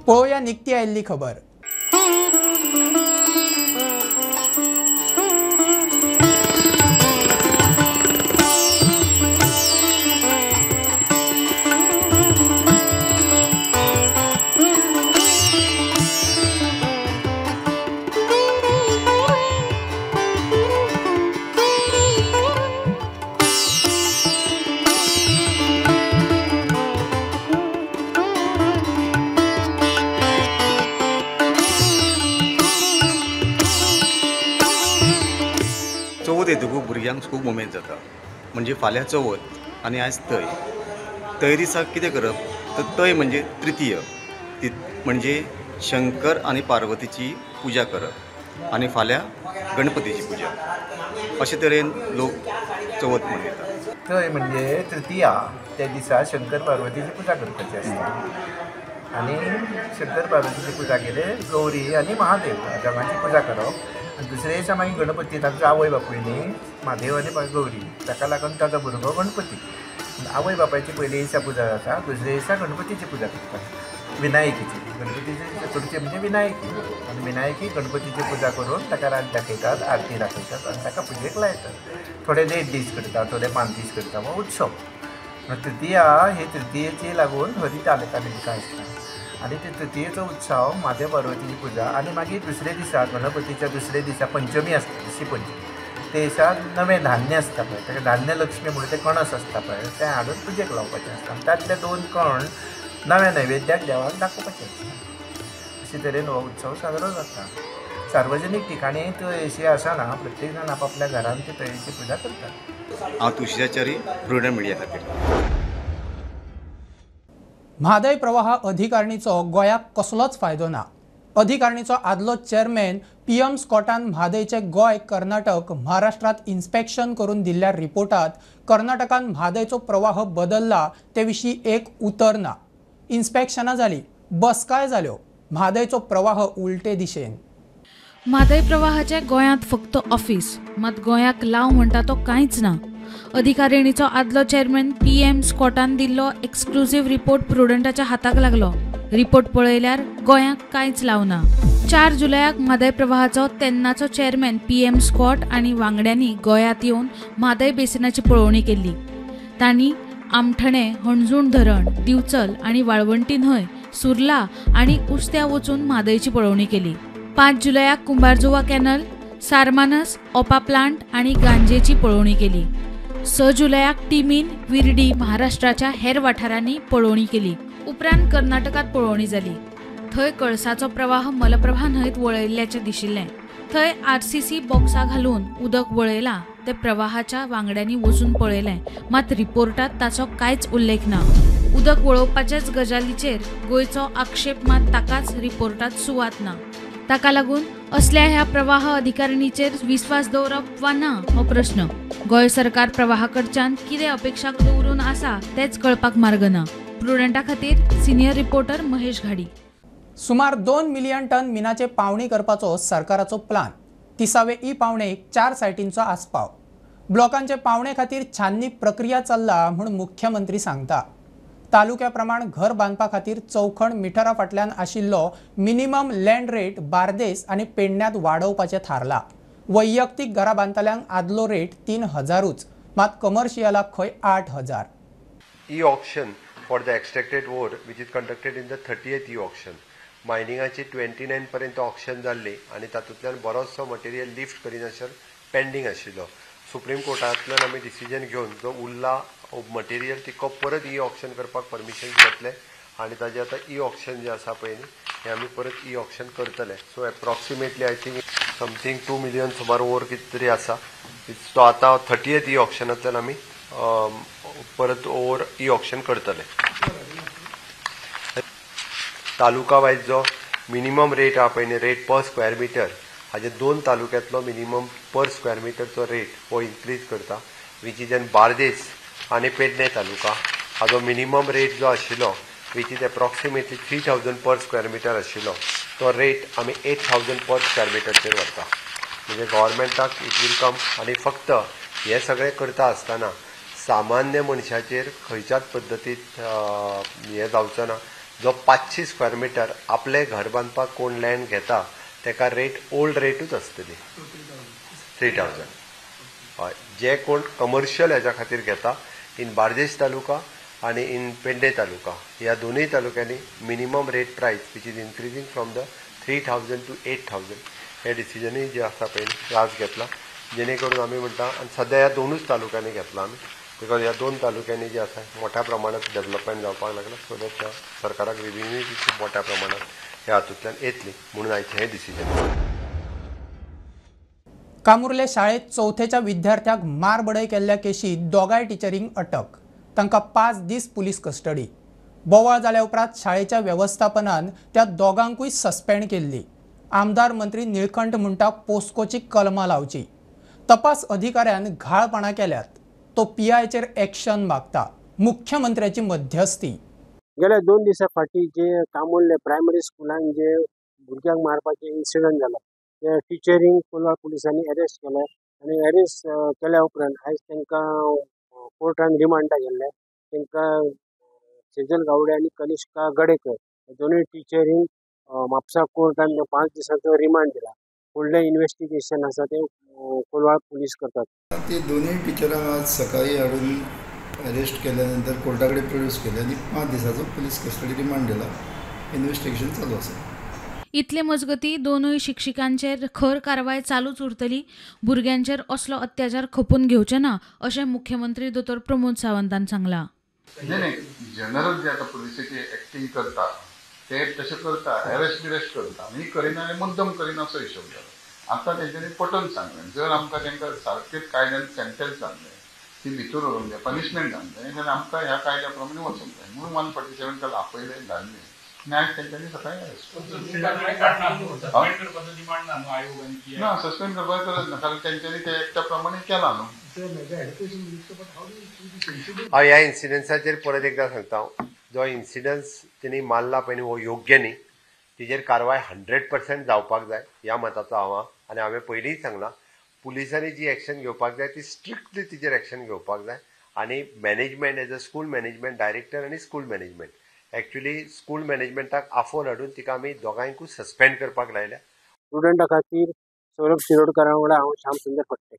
पळोवया निकती आयिल्ली खबर. येतकूच भुरग्यांक खूब उमेद जाता. म्हणजे फाल्यां चवथ आनी आयज तय. तय दिसाक कितें करप तर तय म्हणजे तृतीय, ती म्हणजे शंकर आनी पार्वतीची पुजा करप आनी फाल्यां गणपतीची पुजा. अशे तरेन लोक चवथ मनयतात. तय म्हणजे तृतीया, त्या दिसा शंकर पार्वतीची पुजा करपाची आसता आनी शंकर पार्वतीची पुजा केले गौरी आनी महादेव दोगांची पुजा करप. दुसरे दिसा मागीर गणपती, तांचो आवय बापूय न्ही म्हादेव आनी गौरी, ताका लागून ताचो भुरगो गणपती. आवय बापायची पयले दिसा पुजा जाता, दुसरे दिसा गणपतीची पुजा करतात, विनायकीची. गणपतीची चतुर्थी म्हणजे विनायकी, आनी विनायकी गणपतीची पुजा करून ताका रात दाखयतात, आरती दाखयतात आनी ताका पुजेक लायतात. थोडे 1.5 दीस करता, थोडे 5 दीस करता, हो उत्सव. तृतीया हे तृतीयेची लागून हरी तालुका आसता आनी ते तृतीयेचो उत्सव म्हादेव पार्वतीची पुजा. आनी मागीर दुसरे दिसा गणपतीच्या दुसरे दिसा पंचमी आसता, ऋषी पंचमी. ते दिसा नवें धान्य आसता पळय, ताका धान्य लक्ष्मी म्हणून ते कणस आसता पळय, तें हाडून पुजेक लावपाचें आसता आनी तातले 2 कण नव्या नैवेद्याक देवाक दाखोवपाचें आसता. अशे तरेन हो उत्सव साजरो जाता. सार्वजनीक ठिकाणी तय आसना, प्रत्येक जाण आपापल्या घरान ती तयेची पुजा करतात. हांव तुळशीचारी, प्रुडंट मिडिया खातीर. म्हादय प्रवाह अधिकारणीचो गोंयाक कसलोच फायदो ना. अधिकारणीचो आदलो चेअरमॅन पी.एम. स्कॉटान म्हादयचे गोंय, कर्नाटक, महाराष्ट्रांत इन्स्पेक्शन करून दिल्ल्या रिपोर्टात कर्नाटकान म्हादयचो प्रवाह बदलला ते विशीं एक उतर ना. इन्स्पेक्शनां जाली, बसकाय जाल्यो, म्हादयचो प्रवाह उलटे दिशेन. म्हादय प्रवाहाचे गोंयांत फक्त ऑफिस, मात गोंयाक लाव म्हणटा तो कांयच ना. अधिकारिणीचो आदलो चेअरमॅन पी.एम. स्कॉटान दिल्लो एक्सक्लुझिव्ह रिपोर्ट प्रुडंटाच्या हाताक लागलो. रिपोर्ट पळयल्यार गोंयाक कांयच लाव ना. 4 जुलयाक म्हादय प्रवाहाचो तेन्नाचो चेअरमॅन पी.एम. स्कॉट आनी वांगड्यांनी गोंयांत येवन म्हादय बेसिनाची पळोवणी केल्ली. तांणी आमठणे, हणजूण धरण, दिवचल आनी वाळवंटी न्हंय, सुर्ला आनी उस्त्या वचून म्हादयची पळोवणी केली. 5 जुलयाक कुंभारजुवा कॅनल, सारमानस, ओपा प्लांट आनी गांजेची पळोवणी केली. 6 जुलयाक टिमीन विर्डी महाराष्ट्राच्या हेर वाठारांनी पळोवणी केली. उपरांत कर्नाटकात पळोवणी जाली. थंय कळसाचो प्रवाह मलप्रभा न्हंयत वळयल्ल्याचें दिशिल्लें. थंय आरसीसी बॉक्सा घालून उदक वळयलां तें प्रवाहाच्या वांगड्यांनी वचून पळयलें, मात रिपोर्टात ताचो कांयच उल्लेख ना. उदक वळोवपाचेच गजालीचेर गोंयचो आक्षेप मात ताकाच रिपोर्टात सुवात ना. ताका लागून असल्या ह्या प्रवाह अधिकारिणीचेर विस्वास दवरप वा ना हो प्रश्न. गोंय सरकार प्रवाहा कडच्यान कितें अपेक्षा दवरून आसा तेंच कळपाक मार्ग ना. प्रुडंटा खातीर सिनियर रिपोर्टर महेश घाडी. सुमार 2 मिलियन टन मिनाचे पावणी करपाचो सरकाराचो प्लान. 30वे ई पावणेक 4 सायटींचो आस्पाव. ब्लॉकांचे पावणे खातीर छाननी प्रक्रिया चल्ला म्हूण मुख्यमंत्री सांगता. तालुक्या प्रमाण घर बांदपा खातीर चौखण मिटरा फाटल्यान आशिल्लो मिनिमम लँड रेट बार्देस आनी पेडण्यांत वाडोवपाचें थारला. वैयक्तीक घरां बांदतल्यांक आदलो रेट 3000च, मात कमर्शियलाक खंय 8000. E auction for the extracted ore which is conducted in the 30th e auction. मायनिंगाची 29 पर्यंत ऑक्शन जाल्ली आनी तातूंतल्यान बरोचसो मटेरियल लिफ्ट करिनासतना पेंडींग आशिल्लो. सुप्रीम कोर्टांतल्यान आमी डिसिजन घेवन जो उरला मटेरियल तिको परत ई ऑक्शन करपाक परमिशन घेतलें आनी ताजें आतां ई ऑक्शन जें आसा पळय न्ही हें आमी परत ई ऑक्शन करतले. So approximately I think something 2 million सुमार ओर कितें तरी आसा तो आतां 30th ई ऑक्शनांतल्यान आमी परत ओर ई ऑक्शन करतले. तालुका वायज जो मिनिमम रेट आहा पळय न्ही, रेट पर स्क्वेअर मिटर, हाजे 2 तालुक्यांतलो मिनिमम पर स्क्वेअर मिटरचो रेट हो इन्क्रीज करता, which is in Bardez आनी पेडणे तालुका. हाजो मिनिमम रेट जो आशिल्लो which is approximately 3000 per square metre आशिल्लो तो रेट आमी 8000 पर स्क्वेअर मिटरचेर व्हरता. म्हणजे गव्हर्मेंटाक it will कम. आनी फक्त हे सगळें करता आसतना सामान्य मनशाचेर खंयच्याच पद्दतीत हें जावचो ना. जो 500 स्क्वेअर मिटर आपलें घर बांदपाक कोण लँड घेता तेका रेट ओल्ड रेटूच आसतली 3000. हय, जे कोण कमर्शियल हेज्या खातीर घेता इन बार्देश तालुका आनी इन पेडणे तालुका ह्या दोनूय तालुक्यांनी minimum rate price which is increasing from the 3000 to 8000 हे डिसिजनूय जे आसा पळय आज घेतला, जेणे करून आमी म्हणटा आनी सद्या ह्या दोनूच तालुक्यांनी घेतला आमी, because ह्या दोन तालुक्यांनी जे आसा मोठ्या प्रमाणात डेवलपमेंट जावपाक लागला, सो that सरकाराक रिव्हेन्यू खूब मोठ्या प्रमाणात ह्या हातूंतल्यान येतली म्हणून आयचें हें डिसिजन. कामुर्ले शाळेत चवथेच्या विद्यार्थ्याक मारबडय केल्ल्या केशीत दोगांय टिचरींक अटक, तांकां 5 दीस पुलीस कस्टडी. बोवाळ जाल्या उपरांत शाळेच्या वेवस्थापनान त्या दोगांकूय सस्पेंड केल्ली. आमदार मंत्री निळकंठ म्हणटा पोस्कोची कलमां लावची. तपास अधिकाऱ्यान घाळपणां केल्यात, तो पीआयचेर एक्शन मागता. मुख्यमंत्र्याची मध्यस्थी. गेल्या 2 दिसां फाटीं जे कामुर्ले प्रायमरी स्कुलान जे भुरग्यांक मारपाचे इन्सिडंट जाला ते टिचरींक कोलवाळ पुलिसांनी अरेस्ट केले आनी अरेस्ट केल्या उपरांत आयज तांकां कोर्टान रिमांडा गेल्ले. तांकां सेजल गावडे आनी कनिष्का गडेकर दोनूय टिचरींक म्हापसा कोर्टान 5 दिसांचो रिमांड दिला. फुडलें इन्वेस्टिगेशन आसा तें कोलवाळ पुलीस करतात. ते दोनूय टिचरांक आज सकाळी हाडून अरेस्ट केल्या नंतर कोर्टा कडेन प्रोड्यूस केले आनी 5 दिसाचो पुलीस कस्टडी रिमांड दिला. इन्वेस्टिगेशन चालू आसा. इतले मजगती दोनूय शिक्षिकांचेर खर कारवाय चालूच उरतली. भुरग्यांचेर असलो अत्याचार खपून घेवचे ना अशें मुख्यमंत्री दोतोर प्रमोद सावंतान सांगलां. नाही, जनरल जे आता पुलिसाचे एक्टिंग करता ते तशें करता, अरेस्ट बिरेस्ट करता आनी करिना आनी मुद्दम करिना असो हिशोब जाला. आतां तेंच्यांनी पटोवन सांगलें, जर आमकां तांकां सारकें कायद्यान सेंटेन्स जावंक जाय, ती भितर व्हरूंक जाय, पनिशमेंट जावंक जाय, जाल्यार आमकां ह्या कायद्या प्रमाणे वचूंक जाय म्हणून 147 काल आपयलें, धाडलें आनी आयज तेंच्यांनी सकाळी अरेस्ट ना, सस्पेंड करपाची गरज ना, कारण तेंच्यांनी ते एकट्या प्रमाणे केलां न्हू. हांव ह्या इन्सिडंसाचेर परत एकदां सांगता, जो इन्सिडन्स तेणी मारला पळय न्ही हो योग्य न्ही, तेजेर कारवाय 100% जावपाक जाय ह्या मताचो हांव आहा. आनी हांवें पयलींय सांगलां, पुलिसांनी जी एक्शन घेवपाक जाय ती स्ट्रिक्टली तिचेर एक्शन घेवपाक जाय आनी management as a school management director आनी स्कूल मॅनेजमेंट एक्चुअली स्कूल मॅनेजमेंटाक आफोवन हाडून तिका आमी दोगांयकूय सस्पेंड करपाक लायल्या. स्टुडंटा खातीर सौरभ शिरोडकरा वांगडा हांव श्याम सुंदर फडते.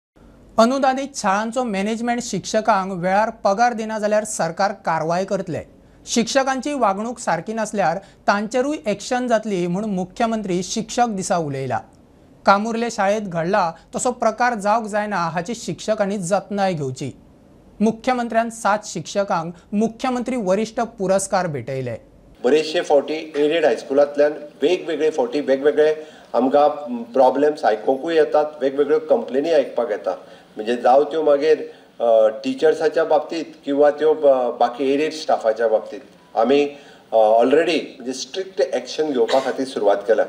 अनुदानीत शाळांचो मॅनेजमेंट शिक्षकांक वेळार पगार दिना जाल्यार सरकार कारवाय करतले. शिक्षकांची वागणूक सारकी नासल्यार तांचेरूय एक्शन जातली म्हूण मुख्यमंत्री शिक्षक दिसा उलयला. कामुर्ले शाळेत घडला तसो प्रकार जावंक जायना हाची शिक्षकांनी जतनाय घेवची. मुख्यमंत्र्यान 7 शिक्षकांक मुख्यमंत्री वरिश्ठ पुरस्कार भेटयले. बरेचशे फावटी एडेड हायस्कुलांतल्यान वेगवेगळे फावटी वेगवेगळे आमकां प्रॉब्लेम्स आयकुंकूय येतात, वेगवेगळ्यो कंप्लेनी आयकपाक येता. म्हणजे जावं त्यो मागीर टिचर्साच्या बाबतींत किंवा त्यो बाकी एडेड स्टाफाच्या बाबतींत आमी ऑलरेडी म्हणजे स्ट्रिक्ट एक्शन घेवपा खातीर सुरवात केल्या.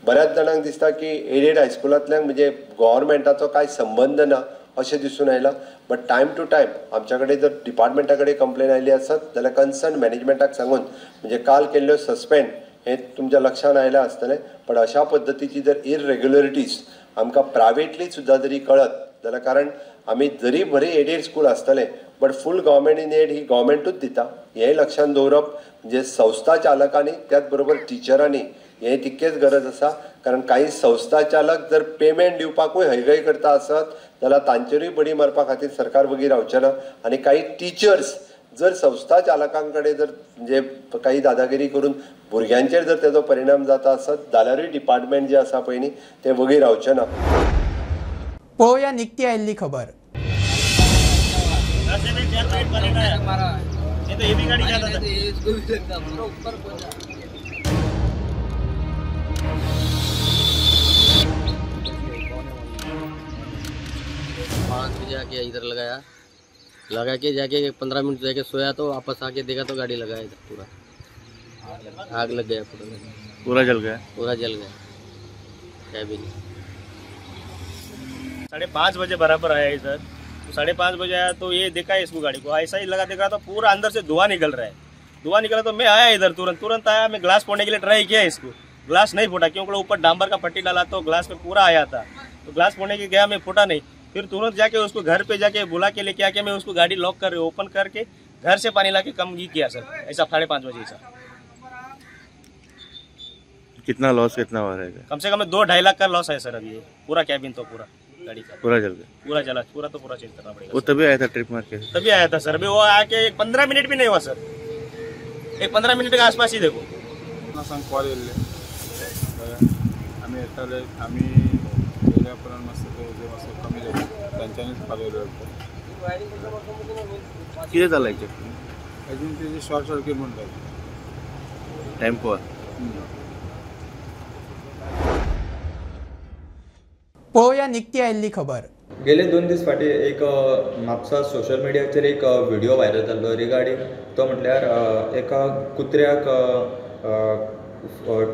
बऱ्याच जाणांक दिसता की एडेड हायस्कुलांतल्यान म्हणजे गव्हर्मेंटाचो कांय संबंद ना अशें दिसून आयलां, बट टायम टू टायम आमच्या कडेन जर डिपार्टमेंटा कडेन कंप्लेन आयली आसत जाल्यार कन्सर्न मॅनेजमेंटाक सांगून म्हणजे काल केल्ल्यो सस्पेंड हें तुमच्या लक्षान आयलां आसतलें. पण अशा पद्दतीची जर इररेग्युलरिटीज आमकां प्रायवेटली सुद्दां जरी कळत जाल्यार, कारण आमी जरी बरी एडेड स्कूल आसतलें but full government in aid ही गव्हर्मेंटूच दिता हें लक्षान दवरप म्हणजे संस्था चालकांनी त्याच बरोबर टिचरांनी हें तितकेच गरज आसा. कारण काही संस्था चालक जर पेमेंट दिवपाकूय हयगय करता आसत जाल्यार तांचेरूय बडी मारपा खातीर सरकार वगी रावचें ना. आनी काही टिचर्स जर संस्था चालकां कडेन जर म्हणजे काही दादागिरी करून भुरग्यांचेर जर तेजो परिणाम जाता आसत जाल्यारूय डिपार्टमेंट जें आसा पळय न्ही तें वगी रावचें ना. पळोवया निकती आयिल्ली खबर. पाँच बजे आके इधर लगाया, लगा के जाके 15 मिनट जाके सोया तो वापस आके देखा तो गाड़ी लगाया इधर, पूरा आग लग गया, पूरा जल गया, पूरा जल गया, क्या भी नहीं। 5:30 बजे बराबर आया इधर, तो 5:30 बजे आया तो ये देखा है इसको, गाड़ी को ऐसा ही लगा देखा तो पूरा अंदर से धुआं निकल रहा है। धुआं निकला तो मैं आया इधर, तुरंत आया, मैं ग्लास फोड़ने के लिए ट्राई किया, इसको ग्लास नहीं फूटा क्योंकि ऊपर डांबर का पट्टी डाला तो ग्लास में पूरा आया था, तो ग्लास फोड़ने के गया मैं, फूटा नहीं। फिर तुरंत जाके उसको घर पे जाके बुला के लेके आके मैं उसको गाड़ी लॉक कर ओपन करके घर से पानी ला के कम ही किया सर, ऐसा 5:30 बजे सर। कितना लॉस कितना हो रहा है? कम से कम 2-2.5 लाख का लॉस है सर। अभी पूरा कैबिन तो पूरा गाड़ी का पूरा जल गया, पूरा जला, पूरा तो पूरा चेंज करना पड़ेगा। वो तभी आया था ट्रिप मार के? तभी आया था सर। अभी वो आके 15 मिनट भी नहीं हुआ सर, एक 15 मिनट के आसपास ही। देखो कॉल येयल्ले आमी येताले, आमी येयल्या उपरांत मातसो उजो मातसो कमी जालो, तांच्यांनीच पालयलो. कितें जालां एक्जेक्टली? अजून तेजे शॉर्ट सर्कीट म्हणटा टेम्पो. पळोवया निकती आयिल्ली खबर. गेले 2 दीस फाटीं एक म्हापसा सोशल मिडियाचेर एक व्हिडियो व्हायरल जाल्लो रिगार्डींग तो म्हटल्यार एका कुत्र्याक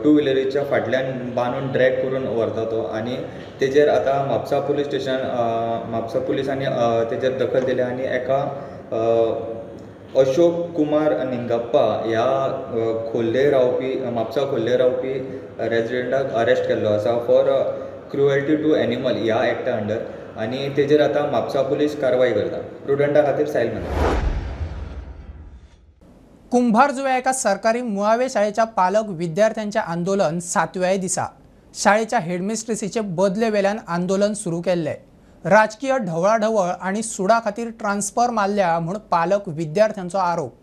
टू व्हिलरीच्या फाटल्यान बांदून ड्रॅग करून व्हरता तो, आनी तेजेर आतां म्हापसा पुलीस स्टेशन म्हापसा पुलिसांनी तेजेर दखल दिल्या आनी एका अशोक कुमार निंगप्पा ह्या खोर्ले रावपी म्हापसा खोर्ले रावपी रेजिडेंटाक अरेस्ट केल्लो आसा फॉर क्रुएल्टी टू एनिमल ह्या एक्टा अंडर, आनी तेजेर आतां म्हापसा पुलीस कारवाय करता. प्रुडंटा खातीर सायल मेहता. कुंभारजुव्या एका सरकारी मुळावे शाळेच्या पालक विद्यार्थ्यांचे आंदोलन 7व्या दिसा. शाळेच्या हेडमिस्ट्रेसीचे बदले वेल्यान आंदोलन सुरू केल्ले. राजकीय ढवळाढवळ आनी सुडा खातीर ट्रान्सफर मारल्या म्हूण पालक विद्यार्थ्यांचो आरोप.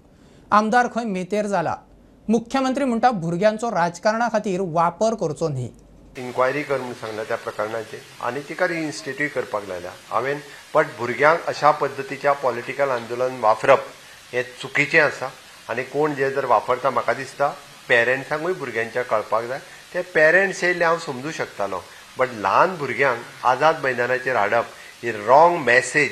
आमदार खंय मेतेर जाला. मुख्यमंत्री म्हणटा भुरग्यांचो राजकारणा खातीर वापर करचो न्ही. इन्क्वायरी कर म्हूण सांगला त्या प्रकरणाचेर आनी तिका रिइन्स्टिट्यूट करपाक लायल्या हांवें. बट भुरग्यांक अशा पद्दतीच्या पॉलिटिकल आंदोलन वापरप हें चुकीचें आसा आनी कोण जे जर वापरता म्हाका दिसता पेरंट्सांकूय भुरग्यांच्या कळपाक जाय. ते पेरंट्स येयल्ले हांव समजूं शकतालो, बट ल्हान भुरग्यांक आझाद मैदानाचेर हाडप ही रॉंग मॅसेज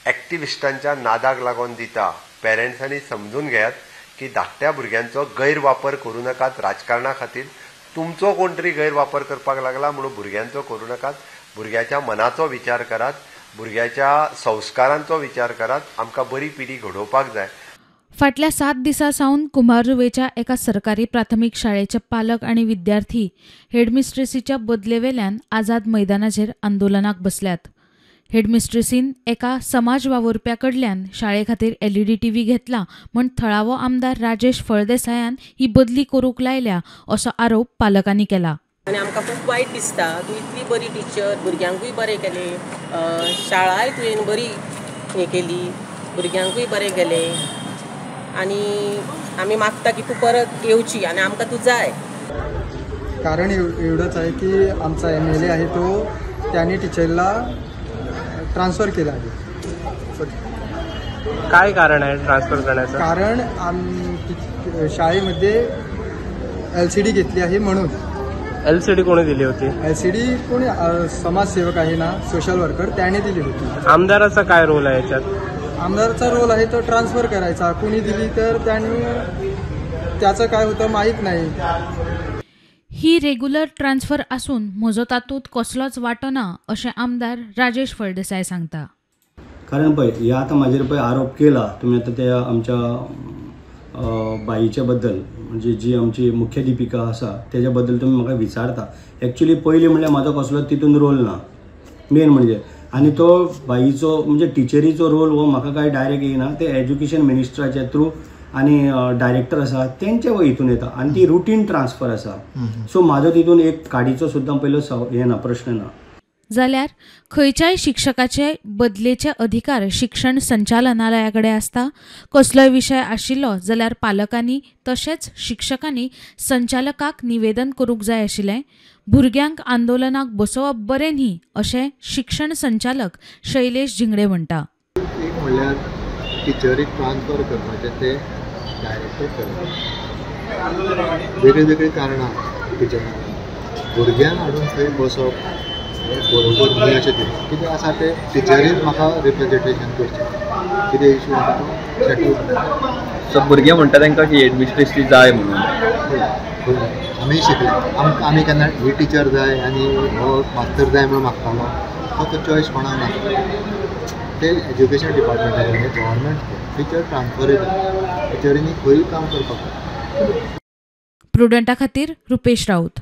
एक्टिविस्टांच्या नादाक लागून दिता. पेरंट्सांनी समजून घेयात की धाकट्या भुरग्यांचो गैरवापर करूं नाकात राजकारणा खातीर. तुमचो कोण तरी गैरवापर करपाक लागला म्हणून भुरग्यांचो करूं नाकात. भुरग्याच्या मनाचो विचार करात, भुरग्याच्या संस्कारांचो विचार करात. आमकां बरी पिढी घडोवपाक जाय. फाटल्या 7 दिसां सावन कुंभारजुवेच्या एका सरकारी प्राथमीक शाळेचे पालक आनी विद्यार्थी हेडमिस्ट्रेसीच्या बदलेवेल्यान आझाद मैदानाचेर आंदोलनाक बसल्यात. हेडमिस्ट्रेसीन एका समाज वावुरप्या कडल्यान शाळे खातीर एलईडी टीव्ही घेतला म्हूण थळावो आमदार राजेश फळदेसायान ही बदली करूंक लायल्या असो आरोप पालकांनी केला. आनी आमकां खूब वायट दिसता, तूं इतली बरी टिचर, भुरग्यांकूय बरें केलें, शाळाय तुवें बरी हें केली, भुरग्यांकूय बरें केलें, आनी आमी मागता की तूं परत येवची आनी आमकां तूं जाय. कारण एवढंच आहे की आमचा MLA आहे तो त्यांनी टीचरला ट्रान्सफर केला आहे. काय कारण आहे ट्रान्सफर करण्याचं? कारण शाळेमध्ये LCD घेतली आहे म्हणून. LCD कोणी दिली होती? LCD कोणी समाजसेवक आहे ना, सोशल वर्कर, त्याने दिली होती. आमदाराचा काय रोल आहे याच्यात? आमदारचा रोल आहे तो ट्रान्सफर करायचा. कोणी दिली तर त्यांनी त्याचं काय होतं माहीत नाही. ही रेग्युलर ट्रान्सफर आसून म्हजो तातूंत कसलोच वांटो ना अशें आमदार राजेश फळदेसाय सांगता. कारण पळय हे आतां म्हाजेर पळय आरोप केला तुमी आतां त्या आमच्या बाईच्या बद्दल, म्हणजे जी आमची मुख्याध्यापिका आसा तेज्या बद्दल तुमी म्हाका विचारता. एक्चुली पयलीं म्हणल्यार म्हाजो कसलो तितून रोल ना मेन म्हणजे, आनी तो बाईचो म्हणजे टिचरीचो रोल हो म्हाका कांय डायरेक्ट येयना, ते एज्युकेशन मिनिस्टराच्या थ्रू आनी डायरेक्टर आसा तेंच्या हितून येता आनी ती रुटीन ट्रान्सफर आसा. सो म्हाजो तितून एक काडीचो सुद्दां पयलो हें ना, प्रश्न ना. जाल्यार खंयच्याय शिक्षकाचे बदलेचे अधिकार शिक्षण संचालनालया कडेन आसता. कसलोय विशय आशिल्लो जाल्यार पालकांनी तशेंच शिक्षकांनी संचालकाक निवेदन करूंक जाय आशिल्लें. भुरग्यांक आंदोलनाक बसोवप बरें न्ही अशें शिक्षण संचालक शैलेश झिंगडे म्हणटा. एक म्हणल्यार टिचरीक ट्रान्सफर करपाचें ते डायरेक्टर करता. वेगळीं वेगळीं कारणां टिचरांक भुरग्यांक हाडून थंय बसप हें बरोबर न्हय अशें दिसता. कितें आसा तें टिचरीन म्हाका रिप्रेजेंटेशन करचें, कितें इशू आसा तो सेटल करचो. सो भुरगे म्हणटा तांकां की एडमिनिस्ट्रेशन जाय म्हणून आमी शिकले, आमी केन्ना ही टिचर जाय आनी हो मास्तर जाय म्हणून मागतालो, तो चॉयस कोणाक नासता. ते एज्युकेशन डिपार्टमेंटा कडेन गव्हर्मेंट टिचर ट्रान्सफरेबल, टिचरींनी खंयूय काम करपाक जाय. प्रुडंटा खातीर रुपेश राऊत.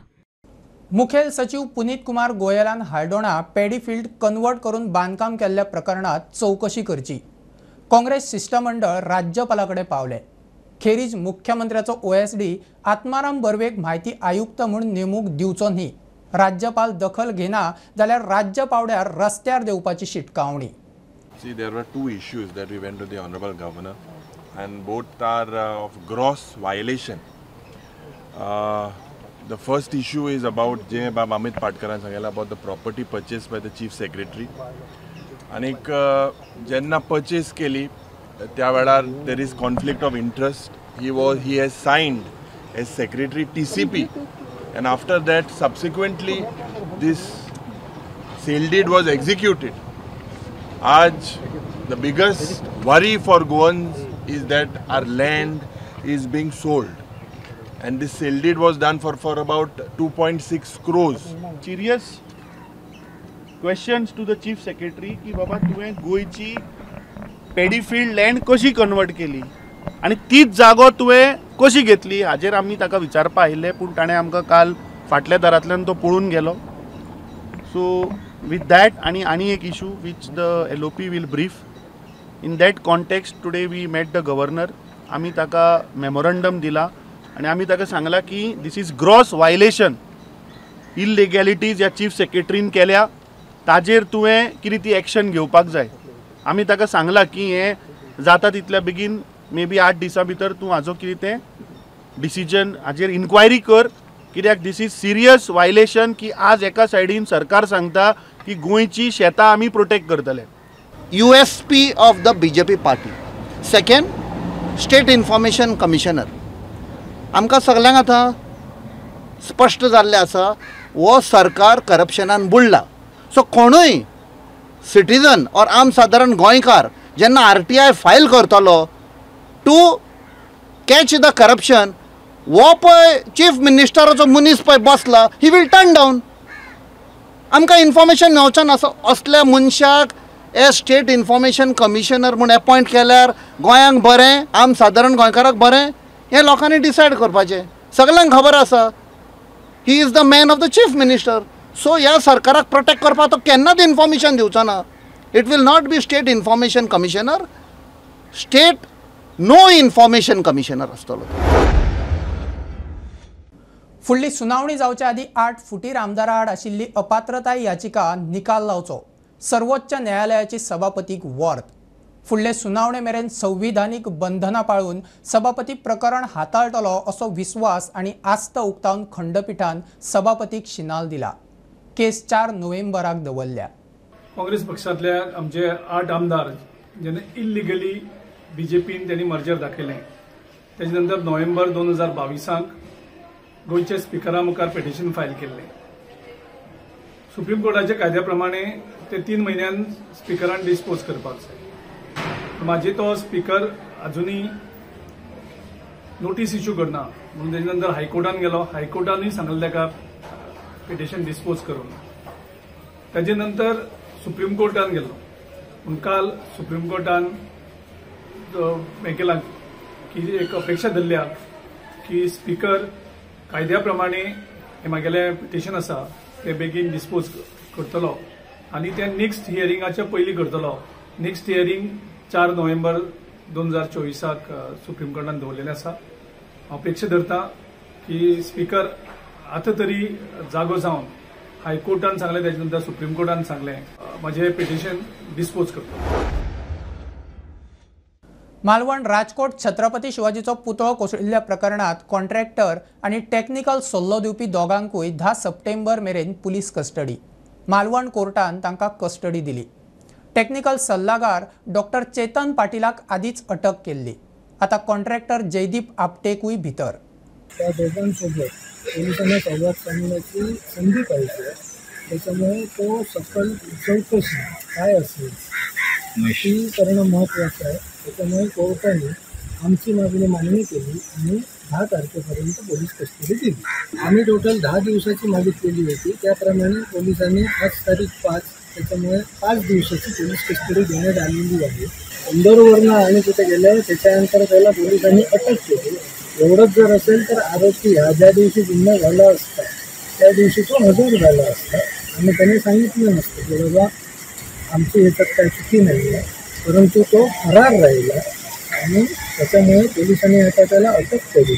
मुखेल सचिव पुनीत कुमार गोयलान हाल्डोणा पेडीफिल्ड कन्वर्ट करून बांदकाम केल्ल्या प्रकरणात चौकशी करची. काँग्रेस शिष्टमंडळ राज्यपाला कडेन पावले. खेरीज मुख्यमंत्र्याचो ओएसडी आत्माराम बर्वेक म्हायती आयुक्त म्हूण नेमूक दिवचो न्ही। राज्यपाल दखल घेना जाल्यार राज्य पावड्यार रस्त्यार देवपाची शिटकावणी। See, there were two issues that we went to the Honorable Governor, and both are of gross violation. The first issue is about J. Bab Amit Patkaran Sangela about the property purchased by the Chief Secretary. आनीक जेन्ना purchase केली त्या वेळार there is conflict of interest. He has signed as Secretary TCP, and after that subsequently this sale deed was executed. Aaj the biggest worry for Goans is that our land is being sold, and this sale deed was done for about 2.6 crores. Serious questions to the Chief Secretary की बाबा तुवें गोंयची पेडीफिल्ड land कशी convert केली आनी तीच जागो तुवें कशी घेतली हाजेर आमी ताका विचारपा आयिल्ले, पूण ताणें आमकां काल फाटल्या दारांतल्यान तो पळून गेलो. सो विथ that आनी आनी एक issue which the LOP will brief. In that context today we met the governor. आमी ताका मेमोरंडम दिला आनी आमी ताका सांगला की this is gross violation, illegalities ह्या चीफ सेक्रेटरीन केल्या, ताजेर तुवें कितें ती एक्शन घेवपाक जाय. आमी ताका सांगला की हें जाता तितल्या बेगीन मे बी 8 दिसां भितर तूं हाजो कितें तें डिसिजन हाजेर इन्क्वायरी कर, कित्याक this is serious violation की आज एका सायडीन सरकार सांगता की गोंयची शेतां आमी प्रोटेक्ट करतले. USP of the BJP party. Second, state information commissioner. आमकां सगल्यांक आतां स्पश्ट जाल्लें आसा हो सरकार करप्शनान बुडला. सो कोणूय सिटीजन ऑर आम सादारण गोंयकार जेन्ना RTI file करतलो टू कॅच the corruption, हो पळय चीफ मिनिस्टराचो मनीस पळय बसला, he will turn down. आमकां इन्फॉर्मेशन मेवचें ना. असल्या मनशाक एज स्टेट इन्फॉर्मेशन कमिशनर म्हूण एपॉयंट केल्यार गोंयांक बरें, आम सादारण गोंयकाराक बरें, हें लोकांनी डिसायड करपाचें. सगल्यांक खबर आसा he is the man of the chief minister. So ह्या सरकाराक प्रोटेक्ट करपाक तो केन्नाच इन्फॉर्मेशन दिवचो ना. It will not be state information commissioner, state no information commissioner आसतलो. फुडली सुनावणी जावच्या आदीं 8 फुटीर आमदारा आड आशिल्ली अपात्रताय याचिका निकाल लावचो, सर्वोच्च न्यायालयाची सभापतीक वर्त. फुडले सुनावणे मेरेन संविधानीक बंधनां पाळून सभापती प्रकरण हाताळटलो असो विस्वास आनी आस्त उक्तावन खंडपिठान सभापतीक शिनाल दिला. केस 4 नोव्हेंबराक दवरल्या. काँग्रेस पक्षांतल्या आमचे 8 आमदार जेणे इल्लिगली बीजेपीन त्यांनी मर्जर दाखयलें, तेजे नंतर नोव्हेंबर 2022 गोंयच्या स्पिकरा मुखार पिटिशन फायल केल्लें. सुप्रीम कोर्टाच्या कायद्या प्रमाणे ते 3 म्हयन्यान स्पिकरान डिस्पोज करपाक जाय. म्हाजे तो स्पिकर अजुनूय नोटीस इश्यू करना म्हणून तेजे नंतर हायकोर्टान गेलो. हायकोर्टानूय सांगलें ताका पिटिशन डिस्पोज करून. ताजे नंतर सुप्रीम कोर्टान गेलो. पूण काल सुप्रीम कोर्टान हें केलां की एक अपेक्षा धरल्या की स्पिकर कायद्या प्रमाणे हें म्हागेलें पिटिशन आसा तें बेगीन डिस्पोज करतलो आनी तें नेक्स्ट हियरिंगाच्या पयलीं करतलो. नेक्स्ट हियरिंग 4 नोव्हेंबर 2024 सुप्रीम कोर्टान दवरलेलें आसा. हांव अपेक्षा धरता की स्पिकर आतां तरी जागो जावन हायकोर्टान सांगलें, तेजे नंतर सुप्रीम कोर्टान सांगलें, म्हजें पिटिशन डिस्पोज करतलो. मालवण राजकोट छत्रपती शिवाजीचो पुतळो कोसळिल्ल्या प्रकरणात कॉन्ट्रॅक्टर आनी टॅक्निकल सल्लो दिवपी दोगांकूय 10 सप्टेंबर मेरेन पुलीस कस्टडी. मालवण कोर्टान तांकां कस्टडी दिली. टॅक्निकल सल्लागार डॉक्टर चेतन पाटीलाक आदींच अटक केल्ली. आतां कॉन्ट्रॅक्टर जयदीप आपटेकूय भितर. त्या दोघांसोबत पोलिसांना संवाद साधण्याची संधी पाहिजे, त्याच्यामुळे तो सकल चौकशी काय असेल ती करणं महत्त्वाचं आहे. त्याच्यामुळे कोर्टाने आमची मागणी मान्य केली आणि 10 तारखेपर्यंत पोलीस कस्टडी दिली. आम्ही टोटल 10 दिवसाची मागितलेली होती, त्याप्रमाणे पोलिसांनी आज तारीख 5, त्याच्यामुळे 5 दिवसाची पोलीस कस्टडी देण्यात आलेली आहे. इंदोरवरनं आम्ही तिथे गेल्यावर त्याच्यानंतर त्याला पोलिसांनी अटक केली. एवढंच जर असेल तर आरोपी हा ज्या दिवशी गुन्हा झाला असता त्या दिवशी तो हजर झाला असता आणि त्याने सांगितलं नसतं की बाबा आमची ह्याच्यात काय चुकी नाही आहे, परंतु तो फरार राहिला आणि त्याच्यामुळे पोलिसांनी आता त्याला अटक केली.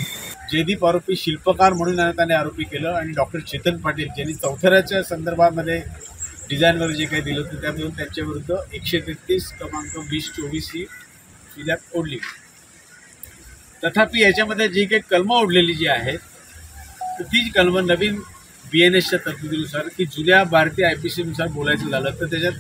जयदीप आरोपी शिल्पकार म्हणून त्याने आरोपी केलं आणि डॉक्टर चेतन पाटील ज्यांनी चौथऱ्याच्या संदर्भामध्ये डिझाईनवर जे काही दिलं होतं त्यामधून त्यांच्याविरुद्ध 133 क्रमांक 2024 ही फिर्याद ओढली. तथापि याच्यामध्ये जी काही कलमं ओढलेली जी आहेत तर ती कलमं नवीन BNSच्या तरतुदीनुसार की जुन्या भारतीय IPCनुसार बोलायचं झालं तर त्याच्यात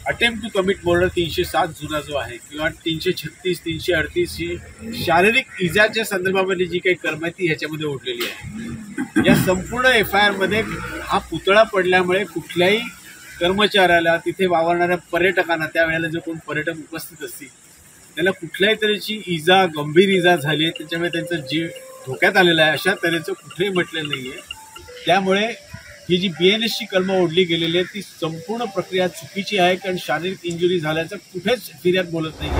अटेम्प्ट टू कमिट मर्डर 307 जुना जो आहे किंवा 336 338 ही शारीरिक इजाच्या संदर्भामध्ये जी काही कलम आहे ती ह्याच्यामध्ये ओढलेली आहे. या संपूर्ण FIRमध्ये हा पुतळा पडल्यामुळे कुठल्याही कर्मचाऱ्याला, तिथे वावरणाऱ्या पर्यटकांना, त्यावेळेला जो कोण पर्यटक उपस्थित असतील त्याला कुठल्याही तऱ्हेची इजा, गंभीर इजा झाली आहे, त्याच्यामुळे त्यांचा जीव धोक्यात आलेला आहे अशा तऱ्हेचं कुठेही म्हटलेलं नाही आहे. त्यामुळे ही जी BNSची कलमं ओढली गेलेली आहे ती संपूर्ण प्रक्रिया चुकीची आहे, कारण शारीरिक इंजुरी झाल्याचं कुठेच फिर्याद बोलत नाही.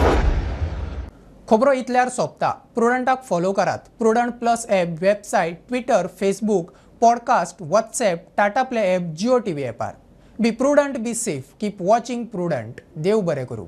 खबरो इतल्यार सोंपता. प्रुडंटाक फॉलो करात. Prudent plus app, website, Twitter, Facebook, podcast, WhatsApp, Tata Play app, Jio TV ॲपार. Be prudent, be safe, keep watching Prudent. देव बरें करूं.